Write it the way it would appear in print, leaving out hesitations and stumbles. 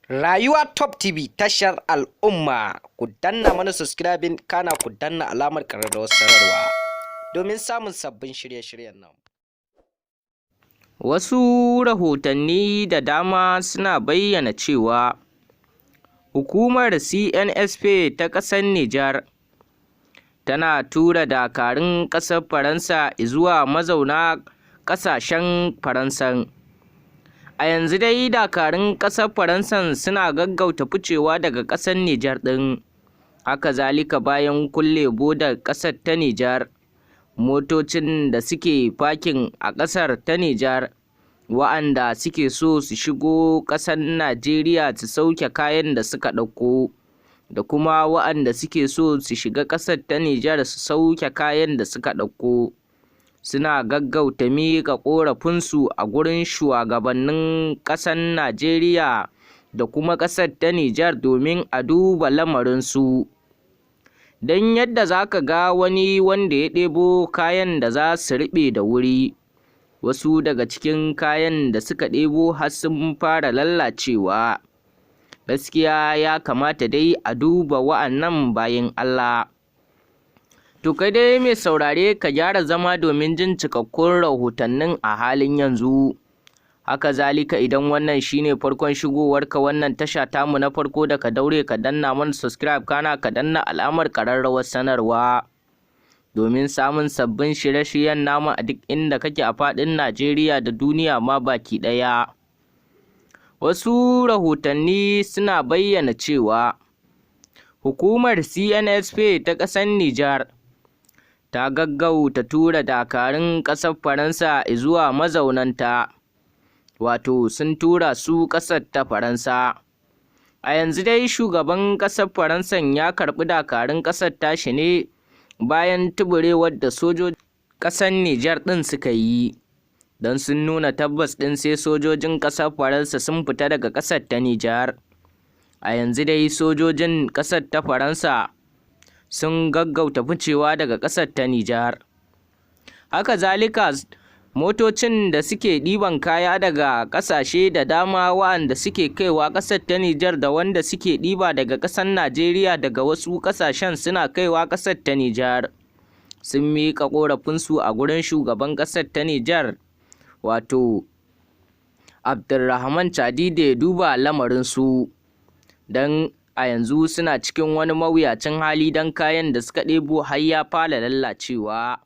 Rayuwa Top TV, tashar al'umma. Ku danna mana subscribing, kana ku danna alamar ƙararrawar sanarwa domin samun sabbin shirye-shiryen nan. Wasu rahotanni da dama suna bayyana cewa hukumar CNSP ta ƙasar Nijar tana tura dakarun ƙasar Faransa izuwa mazauna ƙasashen Faransan. A yanzu dai dakarun ƙasar Faransan suna gaggauta ficewa daga ƙasar Nijar ɗin. Haka zalika, bayan kulle bodar ƙasar ta Nijar, motocin da suke fakin a ƙasar ta Nijar wa'anda suke so su shigo ƙasar Najeriya su sauke kayan da suka ɗauko, da kuma wa'anda suke so su shiga ƙasar ta Nijar su sauke kayan da suka ɗauko, suna gaggauta miƙa ƙorafinsu a gurin shuwagabannin ƙasar Najeriya da kuma ƙasar ta Nijar domin a duba lamarinsu. Don yadda za ka ga wani wanda ya ɗebo kayan da za su ruɓe da wuri, wasu daga cikin kayan da suka ɗebo har sun fara lalacewa. Gaskiya ya kamata dai a duba wa'annan bayin Allah. To, kai dai mai saurare, ka gyara zama domin jin cikakkun rahotannin a halin yanzu. Haka zalika, idan wannan shine farkon shigowarka wannan tasha tamu na farko, da ka daure ka danna mana subscribe, kana ka danna alamar ƙararrawar sanarwa domin samun sabbin shirye-shiryen namu a duk inda kake a faɗin Najeriya da duniya ma baki ɗaya. Wasu rahotanni suna bayyana cewa hukumar CNSP ta ƙasar Nijar ta gaggauta tura dakarun ƙasar Faransa zuwa mazaunanta, wato sun tura su ƙasar ta Faransa. A yanzu dai shugaban ƙasar Faransan ya karɓi dakarun ƙasar tashi ne bayan tuburewar da sojojin ƙasar Nijar ɗin suka yi, don sun nuna tabbas ɗin sai sojojin ƙasar Faransa sun fita daga ƙasar ta Nijar. A yanzu dai sojojin ƙasar ta Faransa sun gaggauta ficewa daga ƙasar ta Nijar. Haka zalika, motocin da suke ɗiban kaya daga ƙasashe da dama wa'anda suke kaiwa ƙasar ta Nijar, da wanda suke ɗiba daga ƙasar Najeriya, daga wasu ƙasashen suna kaiwa ƙasar ta Nijar, sun miƙa ƙorafinsu a gurin shugaban ƙasar ta Nijar, wato Abdurrahman Chani, da ya duba lamarinsu, don a yanzu suna cikin wani mawuyacin hali, don kayan da suka ɗebo har ya fara lalacewa.